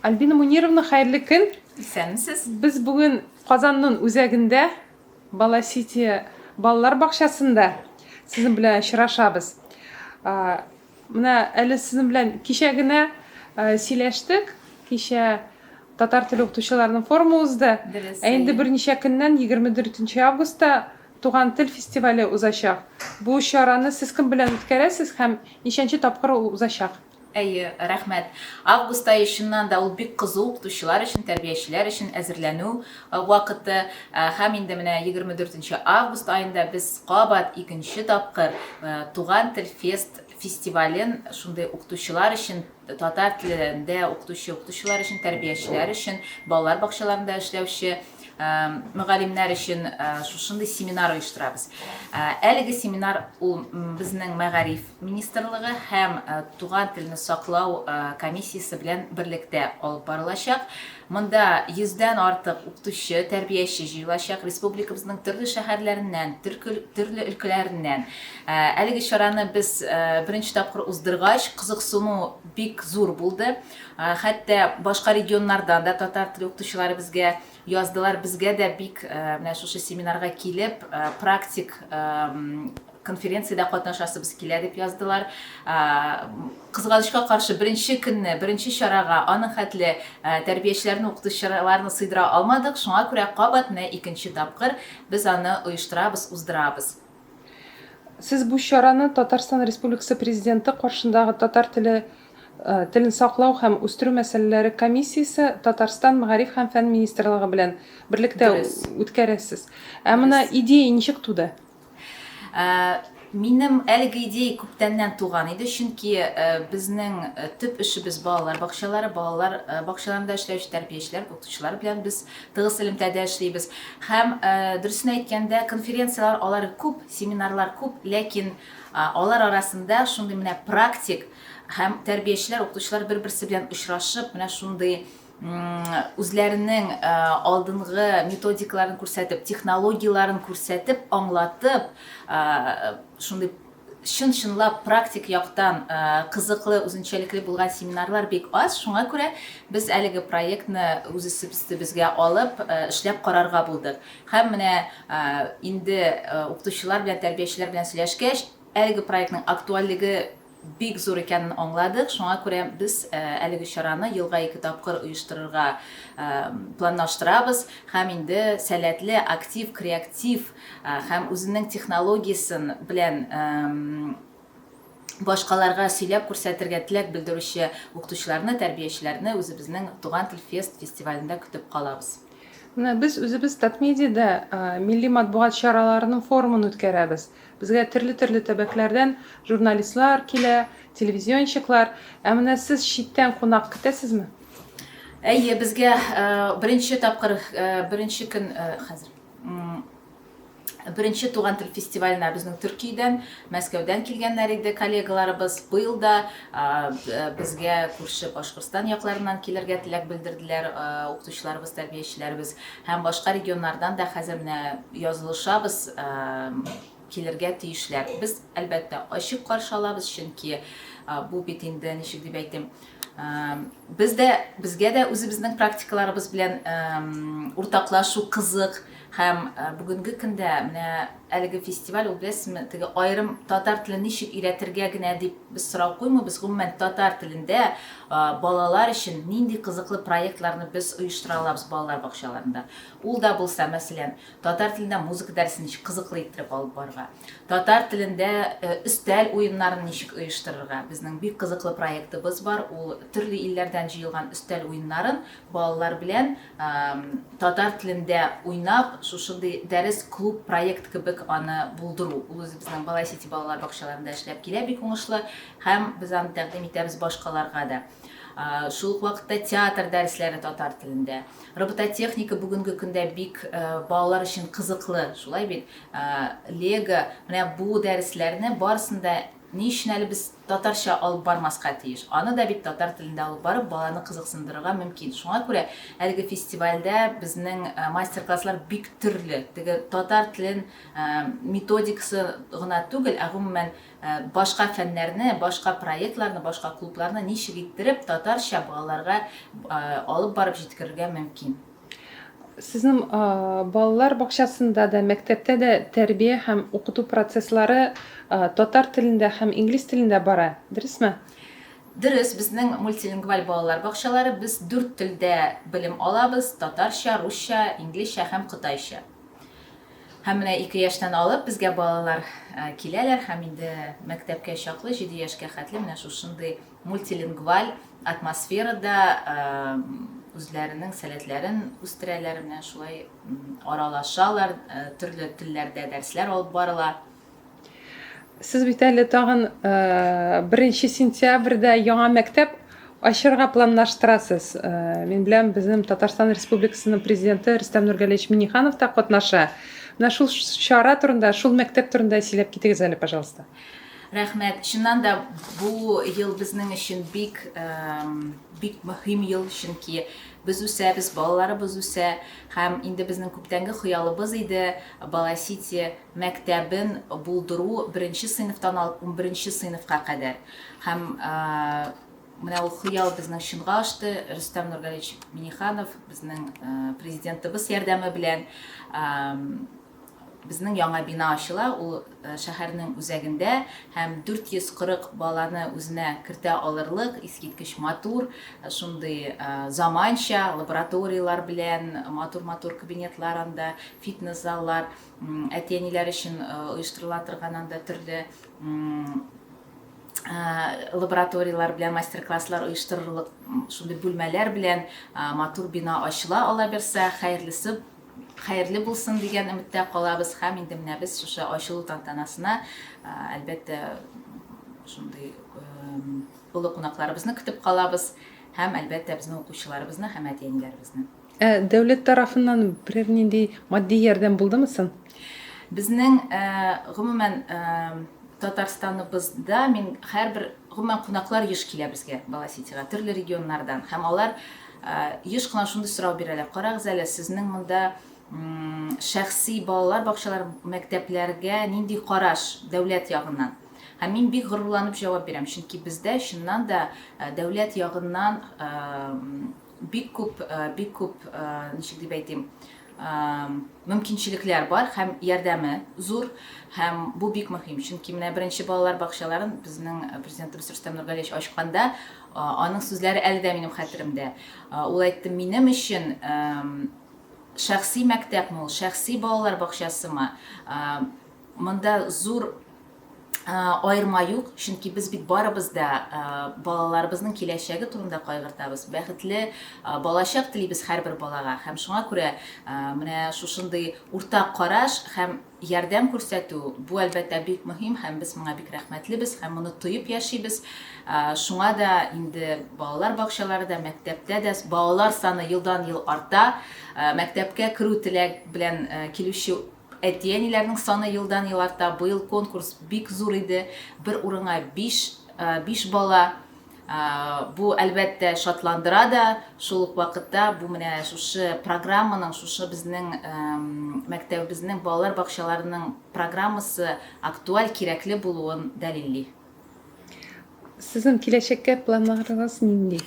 Альбина Мунировна, хәерле көн! Исәнмесез! Без бүген Казанның үзәгендә, Бала Сити балалар бакчасында сезнең белән очрашабыз. Менә әле сезнең белән кичә генә сөйләштек. Кичә татар теле укытучыларының форумы узды. Дөрес. Ә инде берничә көннән, 24 августта Туган тел фестивале узачак. Бу чараны сез кем белән үткәрәсез һәм ничәнче тапкыр ул узачак? Әйе, рәхмәт. Август ае чыннан да ул бик кызу укытучылар өчен, тәрбиячеләр өчен әзерләнү вакыты. Һәм инде менә 24 нче август аенда без кабат икенче тапкыр Туган тел фест фестивален шундый укытучылар өчен, татар телендә укытучы укытучылар өчен, тәрбиячеләр өчен, балалар бакчаларында эшләүче мөгаллимнәр өчен шушындый семинар оештырабыз. Әлеге семинар ул безнең мәгариф министрлыгы һәм туган телне саклау комиссиясе белән берлектә алып барылачак. Монда йөздән артык укытучы, тәрбияче җыелачак, республикабызның төрле шәһәрләреннән, төрле өлкәләреннән. Әлеге чараны без беренче тапкыр уздыргач, кызыксыну бик зур булды. Хәтта башка регионнардан да татар теле укытучылары безгә яздылар. Безгә дә бик менә шушы семинарга килеп, практик конференциядә катнашасыбыз килә дип яздылар. Кызганычка каршы, беренче көнне, беренче чарага аның хәтле тәрбиячеләрне, укытучыларны сыйдыра алмадык. Шуңа күрә кабат менә икенче тапкыр без аны оештырабыз, уздырабыз. Сез бу чараны Татарстан Республикасы Президенты каршындагы татар теле телен саклау һәм үстерү мәсьәләләре комиссиясе, Татарстан Мәгариф һәм фән министрлыгы белән берлектә үткәрәсез. Ә менә идея ничек туды? Минем әлеге идея күптәннән туган иде, чөнки безнең төп эшебез балалар бакчалары, балалар бакчаларында эшләүче тәрбиячеләр, укытучылар белән без тыгыз элемтәдә эшлибез. Һәм, дөресен әйткәндә, конференцияләр алар күп, семинарлар күп, ләкин алар арасында шундый менә практик һәм тәрбиячеләр, укытучылар бер-берсе белән очрашып, менә шундый үзләренең алдынгы методикаларын күрсәтеп, технологияләрен күрсәтеп, аңлатып, шундый чын-чынлап практик яктан кызыклы, үзенчәлекле булган семинарлар бик аз. Шуңа күрә без әлеге проектны үз өстебезгә алып, эшләп карарга булдык. Һәм менә инде укытучылар белән, тәрбиячеләр белән сөйләшкәч, әлеге проектның актуальлеге бик зур икәнен аңладык. Шуңа күрә без әлеге чараны елга ике тапкыр оештырырга планлаштырабыз һәм инде сәләтле, актив, креатив һәм үзенең технологиясен белән башкаларга сөйләп күрсәтергә теләк белдерүче укытучыларны, тәрбиячеләрне үзебезнең Туган тел фест фестивалендә көтеп калабыз. Менә без үзебез Татмедиада милли матбугат чараларының форумын үткәрәбез. Безгә төрле-төрле төбәкләрдән журналистлар килә, телевизионщиклар. Ә менә сез читтән кунак көтәсезме? Әйе, безгә беренче тапкыр, беренче көн, хәзер, беренче Туган тел фестиваленә безнең Төркиядән, Мәскәүдән килгәннәр иде коллегаларыбыз. Быел да безгә күрше Башкортстан якларыннан килергә теләк белдерделәр укытучыларыбыз, тәрбиячеләребез. Һәм башка регионнардан да хәзер менә язылышабыз, килергә тиешләр. Без, әлбәттә, ачык каршы алабыз, чөнки бу бит инде, ничек дип әйтим, без дә, безгә дә үзебезнең практикаларыбыз белән уртаклашу кызык. Һәм бүгенге көндә менә әлеге фестиваль, ул беләсезме, теге аерым татар телен ничек өйрәтергә генә дип без сорау куймыйбыз, гомумән, татар телендә балалар өчен нинди кызыклы проектларны без оештыра алабыз балалар бакчаларында. Ул да булса, мәсәлән, татар телендә музыка дәресен ничек кызыклы иттереп алып барырга, татар телендә өстәл уеннарын ничек оештырырга. Безнең бик кызыклы проектыбыз бар, ул төрле илләрдән җыелган өстәл уеннарын балалар белән татар телендә уйнап, шушындый дәрес-клуб проект кебек аны булдыру. Ул үзебезнең Балай Сити балалар бакчаларында эшләп килә бик уңышлы һәм без аны тәкъдим итәбез башкаларга да. Шул ук вакытта театр дәресләре татар телендә. Робототехника бүгенге көндә бик балалар өчен кызыклы, шулай бит? Лего, менә бу дәресләрне барысын да. Ни өчен әле без татарча алып бармаска тиеш? Аны да бит татар телендә алып барып, баланы кызыксындырырга мөмкин. Шуңа күрә әлеге фестивальдә безнең мастер-класслар бик төрле. Теге татар телен методикасы гына түгел, ә гомумән башка фәннәрне, башка проектларны, башка клубларны ничек иттереп татарча балаларга алып барып җиткерергә мөмкин. Сезнең балалар бакчасында да, мәктәптә дә тәрбия һәм укыту процесслары татар телендә һәм инглиз телендә бара, дөресме? Дөрес, безнең мультилингваль балалар бакчалары, без дүрт телдә белем алабыз, татарча, русча, инглизчә һәм кытайча. Һәм менә ике яшьтән алып безгә балалар киләләр һәм инде мәктәпкә чаклы, җиде яшькә хәтле менә шушындый мультилингваль атмосферада үзләренең сәләтләрен үстерәләр, менә шулай аралашалар, төрле телләрдә дәресләр алып барыла. Сез бит әле тагын 1 сентябрьдә яңа мәктәп ачырга планлаштырасыз. Мин беләм, безнең Татарстан Республикасының президенты Рөстәм Нургалиевич Минниханов та катнаша. Менә шул чара турында, шул мәктәп турында сөйләп китегез әле, пожалуйста. Рәхмәт. Чыннан да бу ел безнең өчен бик бик мөһим ел, чөнки без үсәбез, балаларыбыз үсә һәм инде безнең күптәнге хыялыбыз иде Бала Сити мәктәбен булдыру беренче сыйныфтан алып унберенче сыйныфка кадәр. Һәм менә ул хыял безнең чынга ашты. Рөстәм Нургалиевич Минниханов, безнең президентыбыз ярдәме белән безнең яңа бина ачыла, ул шәһәрнең үзәгендә һәм 440 баланы үзенә кертә алырлык, искиткеч матур, шундый заманча лабораторияләр белән, матур-матур кабинетлар анда, фитнес-заллар, әти-әниләр өчен оештырыла торган анда төрле лабораторияләр белән мастер-класслар оештырырлык шундый бүлмәләр белән матур бина ачыла ала бирсә, хәерлесе хәерле булсын дигән өметтә калабыз һәм инде менә без шушы ачылу тантанасына әлбәттә шундый олы кунакларыбызны көтеп калабыз һәм әлбәттә безнең укучыларыбызны һәм әти-әниләребезне. Ә дәүләт тарафыннан берәр нинди матди ярдәм булдымы соң? Безнең, гомумән, Татарстаныбызда мин һәрбер, гомумән, кунаклар еш килә безгә, Бала-Ситига, төрле регионнардан. Һәм алар еш кына шундый сорау бирәләр, карагыз әле, сезнең монда шәхси балалар бакчалары, мәктәпләргә нинди караш дәүләт ягыннан? Һәм мин бик горурланып җавап бирәм, чөнки бездә чыннан да дәүләт ягыннан бик күп, бик күп, ничек дип әйтим, мөмкинчелекләр бар һәм ярдәме зур һәм бу бик мөһим. Чөнки менә беренче балалар бакчаларын безнең президентыбыз Рөстәм Нургалиевич ачканда, аның сүзләре әле дә минем хәтеремдә. Ул әйтте, минем өчен шәхси мәктәпме ул, шәхси балалар бакчасымы, монда зур аерма юк, чөнки без бит барыбыз да балаларыбызның киләчәге турында кайгыртабыз, бәхетле балачак телибез һәрбер балага. Һәм шуңа күрә менә шушындый уртак караш һәм ярдәм күрсәтү, бу, әлбәттә, бик мөһим һәм без моңа бик рәхмәтлебез һәм моны тоеп яшибез. Шуңа да инде балалар бакчалары да, мәктәптә дә балалар саны елдан-ел арта. Мәктәпкә керү теләк белән килүче Әти-әниләрнең саны елдан-ел арта. Быел конкурс бик зур иде. Бер урынга 5, 5 бала. Бу, әлбәттә, шатландыра да. Шул ук вакытта бу менә шушы программаның, шушы безнең мәктәбебезнең балалар бакчаларының программасы актуаль, кирәкле булуын дәлилли. Сезнең киләчәккә планнарыгыз нинди?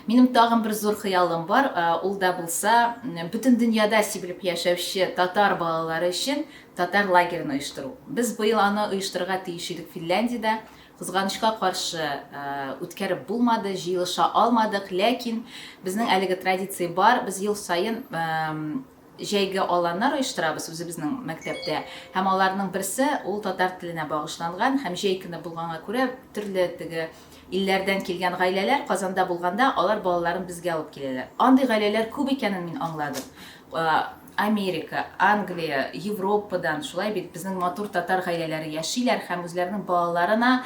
Минем тагын бер зур хыялым бар, ул да булса, бөтен дөньяда сибелеп яшәүче татар балалары өчен татар лагерен оештыру. Без быел аны оештырырга тиеш идек Финляндиядә. Кызганычка каршы, үткәреп булмады, җыелыша алмадык, ләкин безнең әлеге традиция бар, без ел саен җәйге аланнар оештырабыз үзебезнең мәктәптә һәм аларның берсе ул татар теленә багышланган һәм җәй көне булганга күрә төрле теге илләрдән килгән гаиләләр Казанда булганда алар балаларын безгә алып киләләр. Андый гаиләләр күп икәнен мин аңладым. Америка, Англия, Европадан шулай бит безнең матур татар гаиләләре яшиләр һәм үзләренең балаларына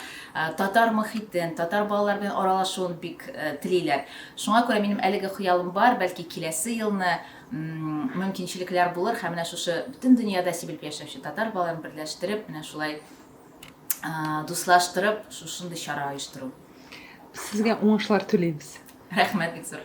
татар мохитен, татар балалар белән аралашуын бик телиләр. Шуңа күрә минем әлеге хыялым бар, бәлки киләсе елны мөмкинчелекләр булыр һәм менә шушы бөтен дөньяда сибелеп яшәүче татар балаларын берләштереп, менә шулай дуслаштырып, шушындый чара оештыру. Сезгә уңышлар телибез. Рәхмәт бик зур.